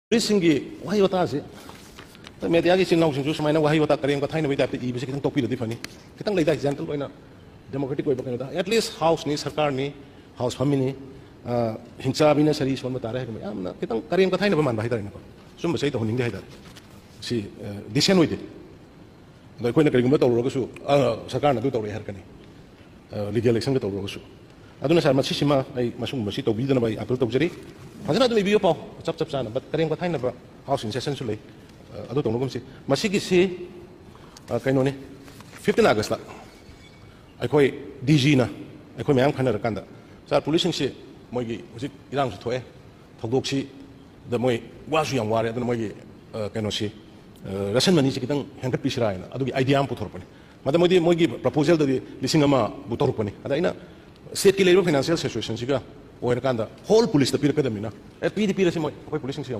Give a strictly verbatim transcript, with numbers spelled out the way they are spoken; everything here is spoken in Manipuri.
ꯄꯨꯂꯤꯁꯁꯤꯡꯒꯤ ꯋꯥꯍꯩ ꯋꯥꯇꯥꯁꯦ, ꯃꯦꯗꯤꯌꯥꯒꯤ ꯏꯆꯤꯟ ꯏꯅꯥꯎꯁꯤꯡꯁꯨ ꯁꯨꯃꯥꯏꯅ ꯋꯥꯍꯩ ꯋꯥꯇꯥ ꯀꯔꯦꯝ ꯀꯊꯥꯏꯅꯕꯒꯤ ꯇꯥꯏꯞꯇ ꯏꯕꯁꯦ ꯈꯤꯇꯪ ꯇꯣꯛꯄꯤꯔꯗꯤ ꯐꯅꯤ꯫ ꯈꯤꯇꯪ ꯂꯩꯗꯥꯏ, ꯖꯦꯟꯇꯜ ꯑꯣꯏꯅ, ꯗꯦꯃꯣꯀ꯭ꯔꯦꯇꯤꯛ ꯑꯣꯏꯕ ꯀꯩꯅꯣꯗ, ꯑꯦꯠ ꯂꯤꯁ ꯍꯥꯎꯁꯅꯤ, ꯁꯔꯀꯥꯔꯅꯤ, ꯍꯥꯎꯁ ꯐꯝꯃꯤꯅꯤ, ꯑ, ꯍꯤꯡꯆꯥꯕꯤꯅ ꯁꯔꯤ ꯁꯣꯟꯕ ꯇꯥꯔꯦ ꯍꯥꯏꯕ, ꯌꯥꯝꯅ ꯈꯤꯇꯪ ꯀꯔꯦꯝ ꯀꯊꯥꯏꯅꯕ ꯃꯥꯟꯕ ꯍꯥꯏꯇꯥꯔꯦꯅꯦꯀꯣ꯫ ꯁꯨꯝꯕꯁꯦ ꯑꯩ ꯇꯧꯍꯟꯅꯤꯡꯗꯦ ꯍꯥꯏꯇꯥꯔꯦ꯫ ꯁꯤ, ꯑ, ꯗꯤꯁꯦꯟ ꯑꯣꯏꯗꯦ꯫ ꯑꯗꯣ ꯑꯩꯈꯣꯏꯅ ꯀꯔꯤꯒꯨꯝꯕ ꯇꯧꯔꯨꯔꯒꯁꯨ, ꯑ, ꯁꯔꯀꯥꯔꯅ ꯑꯗꯨ ꯇꯧꯔꯛꯑꯦ ꯍꯥꯏꯔꯛꯀꯅꯤ꯫ ꯑ, ꯂꯤꯒꯦꯜ ꯑꯦꯛꯁꯟꯒ ꯇꯧꯔꯨꯔꯒꯁꯨ꯫ ꯑꯗꯨꯅ ꯁꯥꯔ, ꯃꯁꯤꯁꯤꯃ ꯑꯩ, ꯃꯁꯤꯒꯨꯝꯕꯁꯤ ꯇꯧꯕꯤꯗꯅꯕ ꯑꯩ ꯑꯥꯄꯤꯜ ꯇꯧꯖꯔꯤ꯫ ꯐꯖꯅ ꯑꯗꯨꯝ ꯏꯕꯤꯌꯨ ꯄꯥꯎ, ꯆꯞ, ꯆꯞ ꯆꯥꯅ, but ꯀꯔꯦꯝ ꯀꯊꯥꯏꯅꯕ ꯍꯥꯎꯁ ꯏꯟ ꯁꯦꯁꯟꯁꯨ ꯂꯩ꯫ ꯑ, ꯑꯗꯨ ꯇꯧꯅꯒꯨꯝꯁꯤ꯫ ꯃꯁꯤꯒꯤꯁꯤ, ꯑ, ꯀꯩꯅꯣꯅꯤ, ꯐꯤꯐꯇꯤꯟ ꯑꯥꯒꯁꯇ ꯑꯩꯈꯣꯏ ꯗꯤ ꯖꯤꯅ ꯑꯩꯈꯣꯏ ꯃꯌꯥꯝ ꯈꯟꯅꯔꯀꯥꯟꯗ, ꯁꯥꯔ, ꯄꯨꯂꯤꯁꯁꯤꯡꯁꯤ ꯃꯣꯏꯒꯤ ꯍꯧꯖꯤꯛ ꯏꯔꯥꯡꯁꯨ ꯊꯣꯛꯑꯦ, ꯊꯧꯗꯣꯛꯁꯤꯗ ꯃꯣꯏ ꯋꯥꯁꯨ ꯌꯥꯝ ꯋꯥꯔꯦ, ꯑꯗꯨꯅ ꯃꯣꯏꯒꯤ, ꯑ, ꯀꯩꯅꯣꯁꯤ, ꯑ, ꯔꯦꯁꯟ ꯃꯅꯤꯁꯤ ꯈꯤꯇꯪ ꯍꯦꯟꯒꯠꯄꯤꯁꯤꯔꯥ ꯍꯥꯏꯅ ꯑꯗꯨꯒꯤ ꯑꯥꯏꯗꯤꯌꯥ ꯑꯃ ꯄꯨꯊꯣꯔꯛꯄꯅꯤ꯫ ꯃꯗ ꯃꯣꯏꯗꯤ ꯃꯣꯏꯒꯤ ꯄ꯭ꯔꯄꯣꯖꯦꯜꯗꯗꯤ ꯂꯤꯁꯤꯡ ꯑꯃꯕꯨ ꯇꯧꯔꯛꯄꯅꯤ꯫ ꯑꯗ ꯑꯩꯅ ꯁ꯭ꯇꯦꯠꯀꯤ ꯂꯩꯔꯤꯕ ꯐꯥꯏꯅꯥꯟꯁꯤꯌꯦꯜ ꯁꯤꯆꯨꯋꯦꯁꯟꯁꯤꯒ ꯑꯣꯏꯔꯀꯥꯟꯗ ꯍꯣꯜ ꯄꯨꯂꯤꯁꯇ ꯄꯤꯔꯛꯀꯗꯕꯅꯤꯅ, ꯑꯦ, ꯄꯤꯗꯤ ꯄꯤꯔꯁꯤ, ꯃꯣꯏ, ꯑꯩꯈꯣꯏ ꯄꯨꯂꯤꯁꯁꯤꯡꯁꯤ